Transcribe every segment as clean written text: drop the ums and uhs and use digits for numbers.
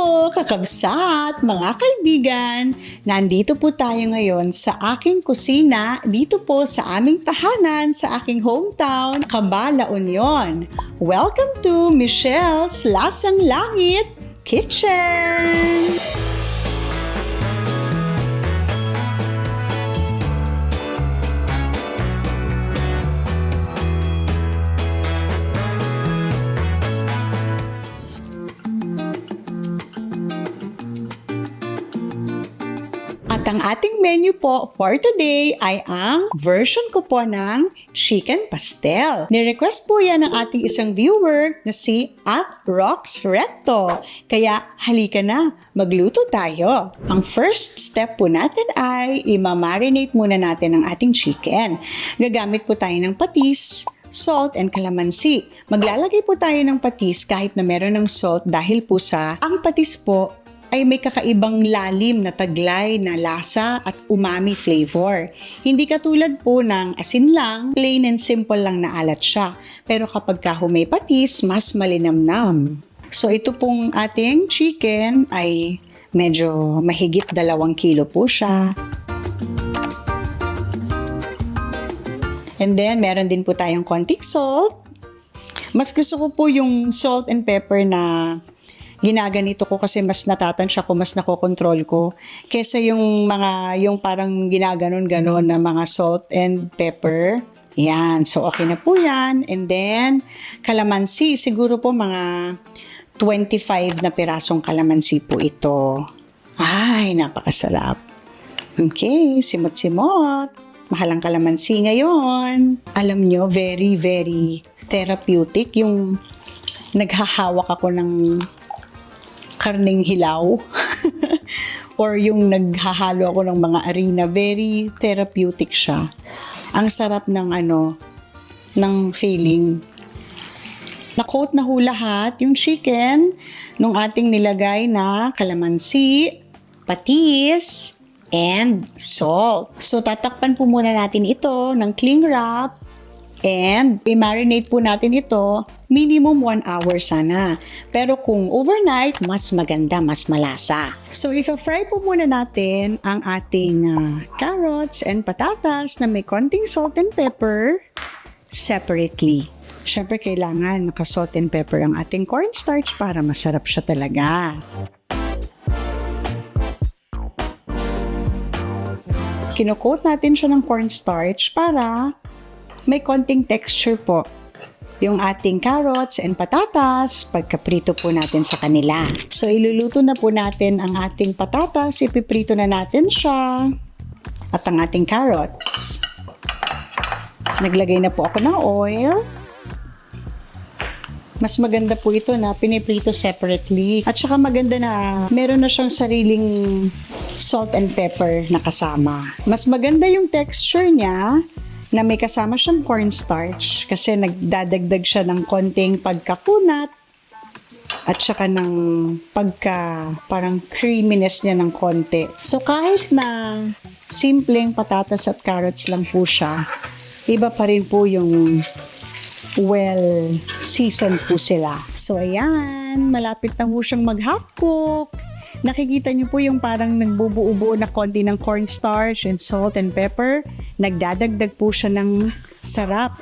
Hello, kakabsat, mga kaibigan! Nandito po tayo ngayon sa aking kusina, dito po sa aming tahanan, sa aking hometown, Cabala Union. Welcome to Michelle's Lasang Langit Kitchen! At ang ating menu po for today ay ang version ko po ng chicken pastel. Ni-request po yan ng ating isang viewer na si @roxrecto. Kaya halika na, magluto tayo. Ang first step po natin ay i-marinate muna natin ang ating chicken. Gagamit po tayo ng patis, salt, and calamansi. Maglalagay po tayo ng patis kahit na meron ng salt dahil po sa ang patis po ay may kakaibang lalim na taglay na lasa at umami flavor. Hindi katulad po ng asin lang, plain and simple lang na alat siya. Pero kapag may patis, mas malinamnam. So ito pong ating chicken ay medyo mahigit 2 kilo po siya. And then meron din po tayong konting salt. Mas gusto ko po yung salt and pepper na ginaganito ko kasi mas natatansya ko, mas nakokontrol ko kesa yung parang ginaganon-ganon na mga salt and pepper. Yan, so okay na po yan. And then calamansi, siguro po mga 25 na pirasong calamansi po ito. Ay, napakasarap. Okay, simot-simot. Mahal ang calamansi ngayon. Alam nyo, very, very therapeutic yung naghahawak ako ng karning hilaw or yung naghahalo ako ng mga arena. Very therapeutic siya. Ang sarap ng ng feeling. Na-coat na ho lahat yung chicken nung ating nilagay na calamansi, patis, and salt. So tatakpan po muna natin ito ng cling wrap and i-marinate po natin ito minimum 1 hour sana. Pero kung overnight, mas maganda, mas malasa. So, i-fry po muna natin ang ating carrots and patatas na may konting salt and pepper separately. Siyempre, kailangan naka-salt and pepper ang ating cornstarch para masarap siya talaga. Kino-coat natin siya ng cornstarch para may konting texture po yung ating carrots and patatas pagkaprito po natin sa kanila. So, iluluto na po natin ang ating patatas. Ipiprito na natin siya. At ang ating carrots. Naglagay na po ako ng oil. Mas maganda po ito na piniprito separately. At saka maganda na meron na siyang sariling salt and pepper na kasama. Mas maganda yung texture niya na may kasama siyang cornstarch kasi nagdadagdag siya ng konting pagkakunat at saka ng parang creaminess niya ng konti. So kahit na simpleng patatas at carrots lang po siya, iba pa rin po yung well-seasoned po sila. So ayan, malapit na po siyang mag-half cook. Nakikita niyo po yung parang nagbubuo-buo na konti ng cornstarch and salt and pepper. Nagdadagdag po siya ng sarap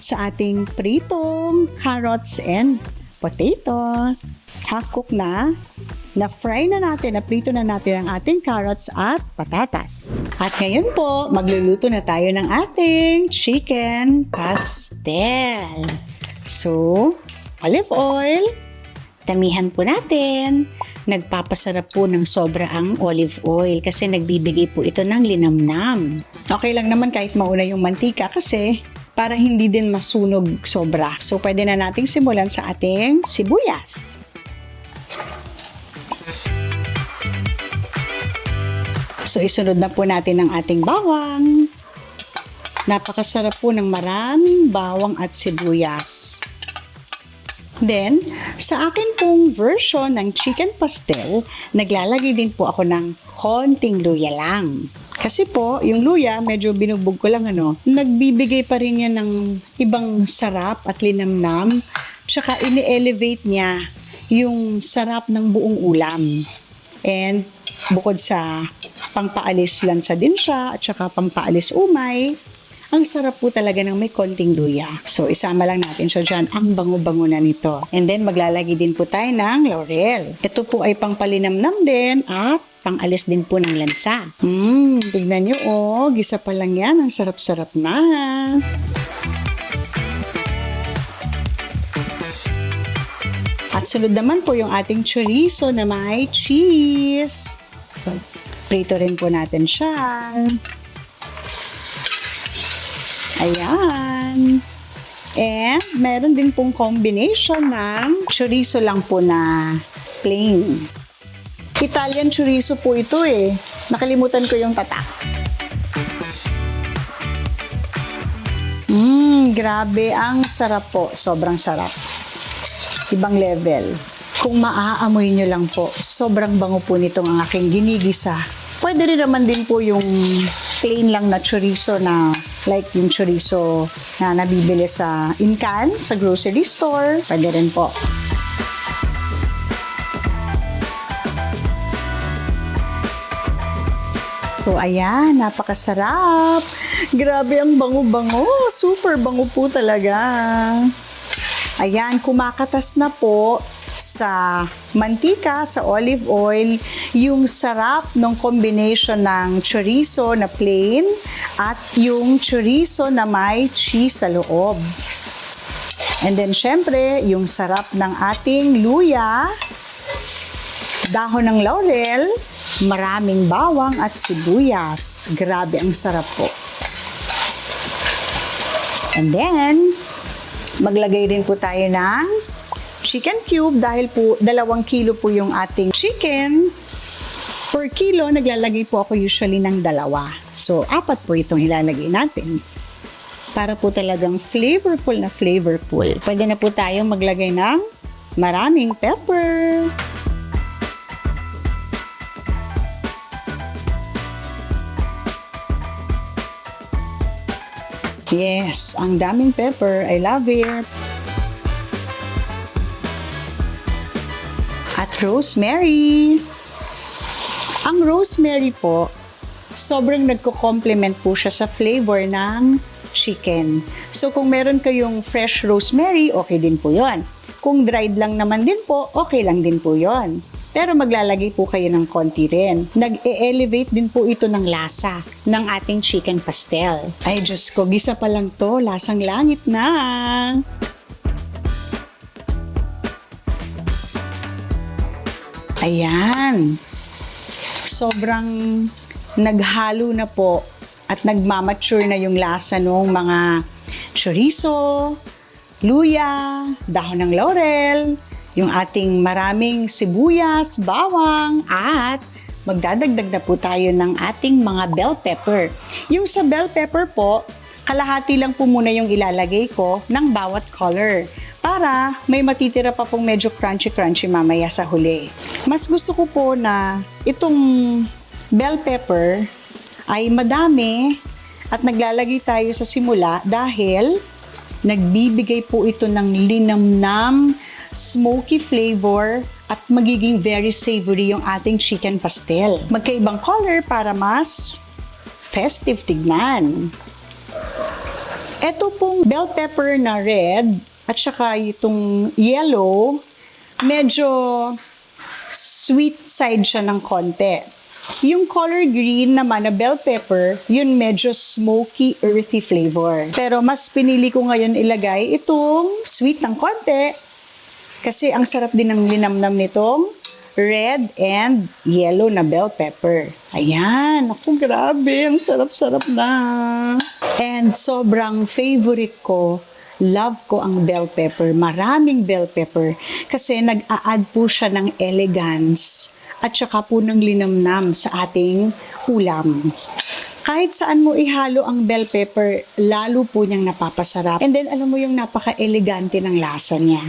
sa ating pritong carrots and potato. Half cook na. Na-fry na natin, na-prito na natin ang ating carrots at patatas. At ngayon po, magluluto na tayo ng ating chicken pastel. So, olive oil. Tamihan po natin. Nagpapasarap po ng sobra ang olive oil kasi nagbibigay po ito ng linamnam. Okay lang naman kahit mauna yung mantika kasi para hindi din masunog sobra. So, pwede na nating simulan sa ating sibuyas. So, isunod na po natin ang ating bawang. Napakasarap po ng maraming bawang at sibuyas. Then, sa akin pong version ng chicken pastel, naglalagay din po ako ng konting luya lang. Kasi po, yung luya, medyo binugbog ko lang nagbibigay pa rin yan ng ibang sarap at linamnam. Tsaka ini-elevate niya yung sarap ng buong ulam. And bukod sa pangpaalis lansa din siya at saka pangpaalis umay, ang sarap po talaga ng may konting luya. So, isama lang natin siya dyan. Ang bango-bango na nito. And then, maglalagay din po tayo ng laurel. Ito po ay pangpalinamnam din at pangalis din po ng lansa. Tignan nyo, gisa pa lang yan. Ang sarap-sarap na. At sunod naman po yung ating chorizo na may cheese. Prito rin po natin siya. Ayan. And meron din pong combination ng chorizo lang po na plain. Italian chorizo po ito eh. Nakalimutan ko yung tatak. Grabe, ang sarap po. Sobrang sarap. Ibang level. Kung maaamoy nyo lang po, sobrang bango po nitong ang aking ginigisa. Pwede rin naman din po yung plain lang na chorizo na like yung chorizo na nabibili sa in-can, sa grocery store. Pwede rin po. So, ayan, napakasarap. Grabe ang bango-bango. Super bango po talaga. Ayan, kumakatas na po sa mantika, sa olive oil, yung sarap ng combination ng chorizo na plain at yung chorizo na may cheese sa loob. And then, syempre, yung sarap ng ating luya, dahon ng laurel, maraming bawang at sibuyas. Grabe, ang sarap po. And then, maglagay rin po tayo ng chicken cube dahil po 2 kilo po yung ating chicken. Per kilo, naglalagay po ako usually ng 2. So, 4 po itong ilalagay natin. Para po talagang flavorful na flavorful. Pwede na po tayong maglagay ng maraming pepper. Yes, ang daming pepper. I love it. At rosemary. Ang rosemary po, sobrang nagko-complement po siya sa flavor ng chicken. So, kung meron kayong fresh rosemary, okay din po yon. Kung dried lang naman din po, okay lang din po yon. Pero maglalagay po kayo ng konti rin. Nag-e-elevate din po ito ng lasa ng ating chicken pastel. Ay, Diyos ko, gisa pa lang to. Lasang langit na. Ayan. Sobrang naghalo na po at nagmamature na yung lasa ng mga chorizo, luya, dahon ng laurel, yung ating maraming sibuyas, bawang, at magdadagdag na po tayo ng ating mga bell pepper. Yung sa bell pepper po, kalahati lang po muna yung ilalagay ko ng bawat color para may matitira pa pong medyo crunchy-crunchy mamaya sa huli. Mas gusto ko po na itong bell pepper ay madami at naglalagay tayo sa simula dahil nagbibigay po ito ng linamnam, smoky flavor at magiging very savory yung ating chicken pastel. Magkaibang color para mas festive tignan. Ito pong bell pepper na red at saka itong yellow, medyo sweet side siya ng konti. Yung color green naman na bell pepper, yun medyo smoky, earthy flavor. Pero mas pinili ko ngayon ilagay itong sweet ng konti kasi ang sarap din ng linamnam nitong red and yellow na bell pepper. Ayan, ako grabe, ang sarap-sarap na. And sobrang favorite ko, love ko ang bell pepper, maraming bell pepper kasi nag-a-add po siya ng elegance at saka po ng linamnam sa ating ulam. Kahit saan mo ihalo ang bell pepper, lalo po niyang napapasarap. And then, alam mo yung napaka-elegante ng lasa niya.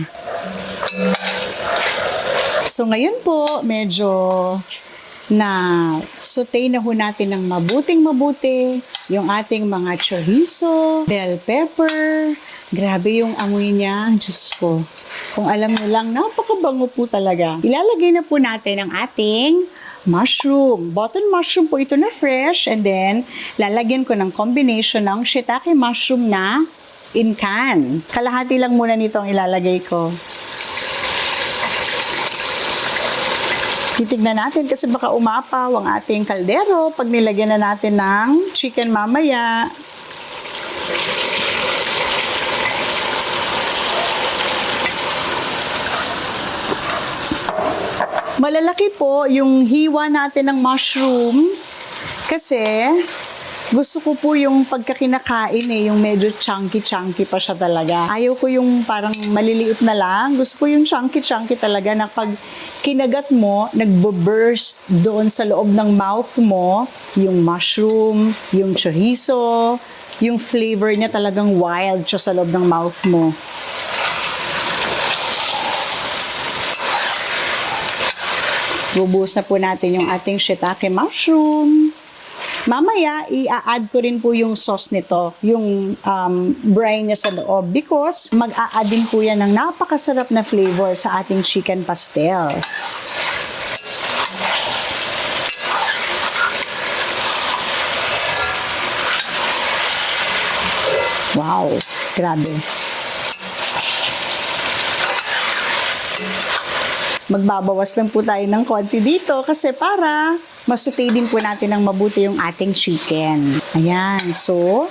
So, ngayon po, medyo na saute na ho natin ng mabuting-mabuti yung ating mga chorizo, bell pepper. Grabe yung amoy niya, Diyos ko. Kung alam mo lang, napakabango po talaga. Ilalagay na po natin ang ating mushroom. Button mushroom po ito na fresh, and then lalagyan ko ng combination ng shiitake mushroom na in can. Kalahati lang muna nito ang ilalagay ko. Titignan natin kasi baka umapaw ang ating kaldero pag nilagyan na natin ng chicken mamaya. Malalaki po yung hiwa natin ng mushroom kasi gusto ko po yung pagkakinakain yung medyo chunky pa siya talaga. Ayaw ko yung parang maliliit na lang. Gusto ko yung chunky talaga na pag kinagat mo, nagbo-burst doon sa loob ng mouth mo, yung mushroom, yung chorizo, yung flavor niya talagang wild siya sa loob ng mouth mo. Bubuhos na po natin yung ating shiitake mushroom. Mamaya, i-add ko rin po yung sauce nito, yung brine niya sa loob because mag-a-add din po yan ng napakasarap na flavor sa ating chicken pastel. Wow, grabe. Magbabawas lang po tayo ng konti dito kasi para masutay din po natin ng mabuti yung ating chicken. Ayan, so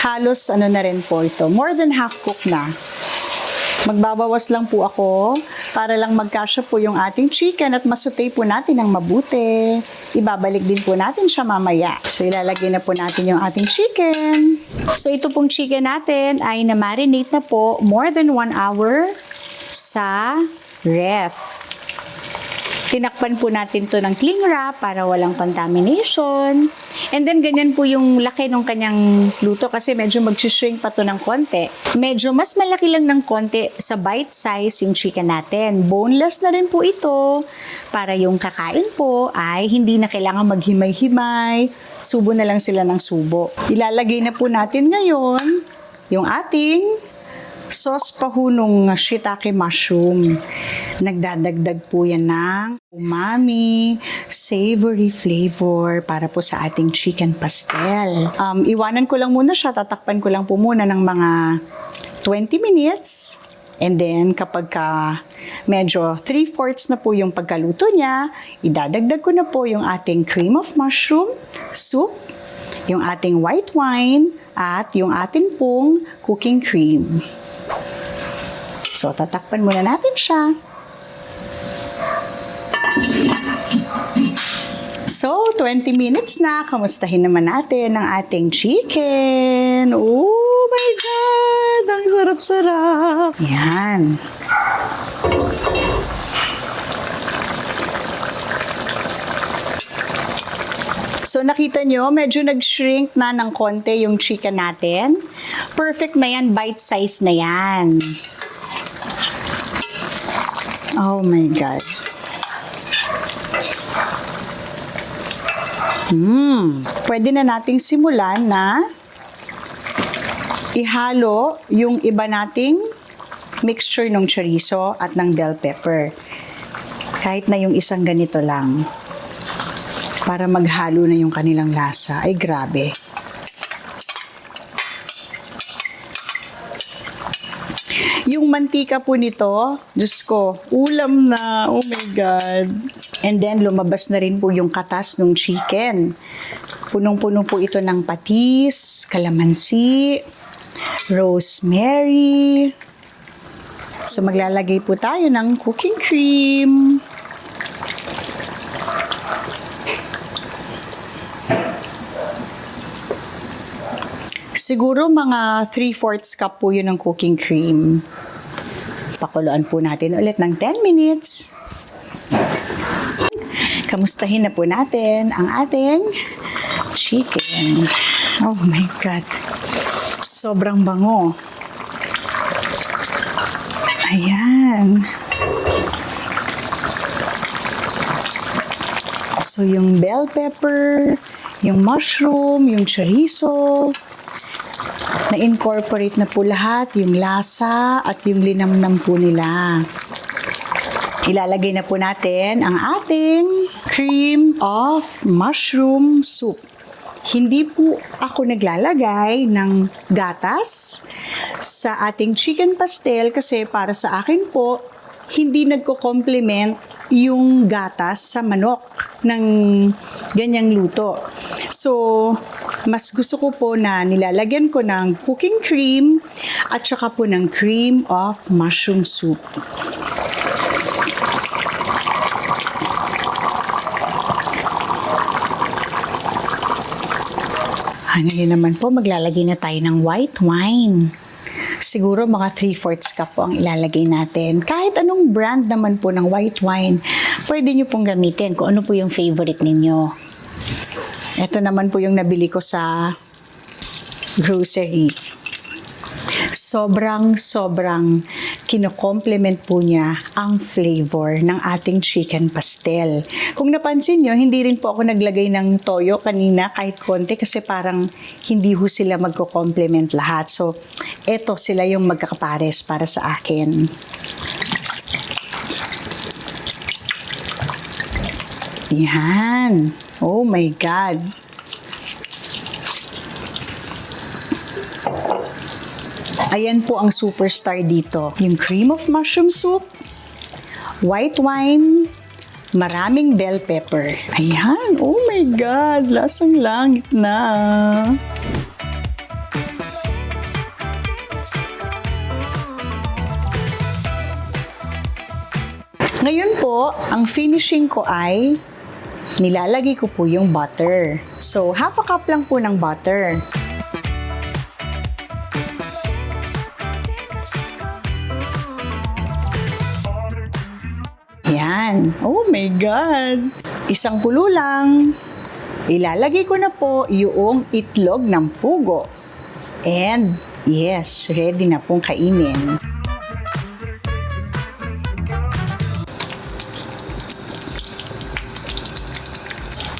halos na rin po ito. More than half cook na. Magbabawas lang po ako para lang magkasya po yung ating chicken at masutay po natin ng mabuti. Ibabalik din po natin siya mamaya. So ilalagay na po natin yung ating chicken. So ito pong chicken natin ay na-marinate na po more than 1 hour sa ref. Tinakpan po natin to ng cling wrap para walang contamination. And then, ganyan po yung laki ng kanyang luto kasi medyo mag-shrink pa to ng konti. Medyo mas malaki lang ng konti sa bite size yung chicken natin. Boneless na rin po ito para yung kakain po ay hindi na kailangan maghimay-himay. Subo na lang sila ng subo. Ilalagay na po natin ngayon yung ating sauce pahunong shiitake mushroom. Nagdadagdag po yan ng umami, savory flavor para po sa ating chicken pastel. Iwanan ko lang muna siya, tatakpan ko lang po muna ng mga 20 minutes. And then, kapag medyo 3/4 na po yung pagkaluto niya, idadagdag ko na po yung ating cream of mushroom soup, yung ating white wine, at yung ating pong cooking cream. So, tatakpan muna natin siya. So, 20 minutes na. Kamustahin naman natin ang ating chicken. Oh my God! Ang sarap-sarap. Yan. So, nakita nyo, medyo nag-shrink na ng konti yung chicken natin. Perfect na yan. Bite size na yan. Oh my God. Pwede na nating simulan na ihalo yung iba nating mixture ng chorizo at ng bell pepper. Kahit na yung isang ganito lang. Para maghalo na yung kanilang lasa. Ay, grabe. Yung mantika po nito, Diyos ko, ulam na. Oh my God. And then, lumabas na rin po yung katas ng chicken. Punong-puno po ito ng patis, kalamansi, rosemary. So, maglalagay po tayo ng cooking cream. Siguro mga 3/4 cup po yun ng cooking cream. Pakuluan po natin ulit ng 10 minutes. Kamustahin na po natin ang ating chicken. Oh my God. Sobrang bango. Ayan. So, yung bell pepper, yung mushroom, yung chorizo, na-incorporate na po lahat, yung lasa at yung linamnam po nila. Ilalagay na po natin ang ating cream of mushroom soup. Hindi po ako naglalagay ng gatas sa ating chicken pastel kasi para sa akin po, hindi nagko-complement yung gatas sa manok ng ganyang luto. So, mas gusto ko po na nilalagyan ko ng cooking cream at saka po ng cream of mushroom soup. Ngayon naman po, maglalagay na tayo ng white wine. Siguro mga 3/4 cup po ang ilalagay natin. Kahit anong brand naman po ng white wine, pwede nyo pong gamitin kung ano po yung favorite ninyo. Ito naman po yung nabili ko sa grocery. Sobrang kino-complement po niya ang flavor ng ating chicken pastel. Kung napansin nyo, hindi rin po ako naglagay ng toyo kanina kahit konti kasi parang hindi ho sila magko-complement lahat. So, eto sila yung magkakapares para sa akin. Yan. Oh my God. Ayan po ang superstar dito. Yung cream of mushroom soup, white wine, maraming bell pepper. Ayan. Oh my God. Lasang langit na. Ngayon po, ang finishing ko ay nilalagay ko po yung butter. So, half a cup lang po ng butter. Yan. Oh my God! Isang kulo lang. Ilalagay ko na po yung itlog ng pugo. And yes, ready na pong kainin.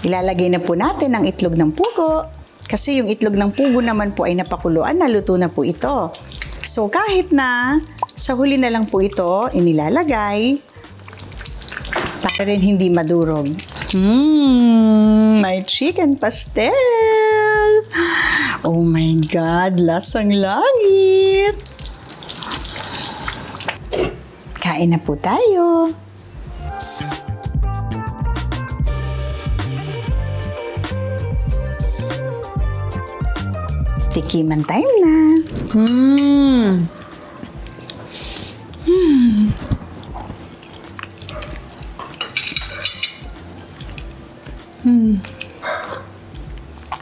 Ilalagay na po natin ang itlog ng pugo. Kasi yung itlog ng pugo naman po ay napakuluan, naluto na po ito. So kahit na sa huli na lang po ito, inilalagay para rin hindi madurog. My chicken pastel! Oh my God, lasang langit! Kain na po tayo! Tikiman time na!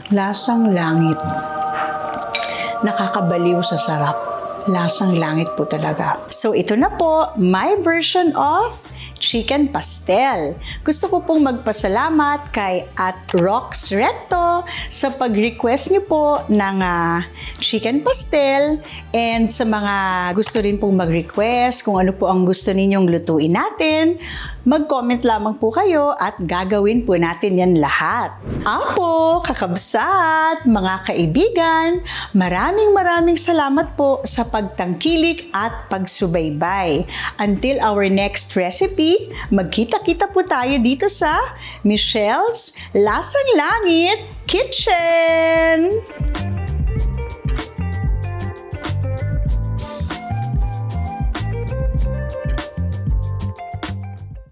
Lasang langit. Nakakabaliw sa sarap. Lasang langit po talaga. So ito na po, my version of chicken pastel. Gusto ko pong magpasalamat kay @Rox Recto sa pag-request niyo po ng chicken pastel and sa mga gusto rin pong mag-request kung ano po ang gusto ninyong lutuin natin. Mag-comment lamang po kayo at gagawin po natin yan lahat. Apo, kakabsat, mga kaibigan, maraming salamat po sa pagtangkilik at pagsubaybay. Until our next recipe, magkita-kita po tayo dito sa Michelle's Lasang Langit Kitchen!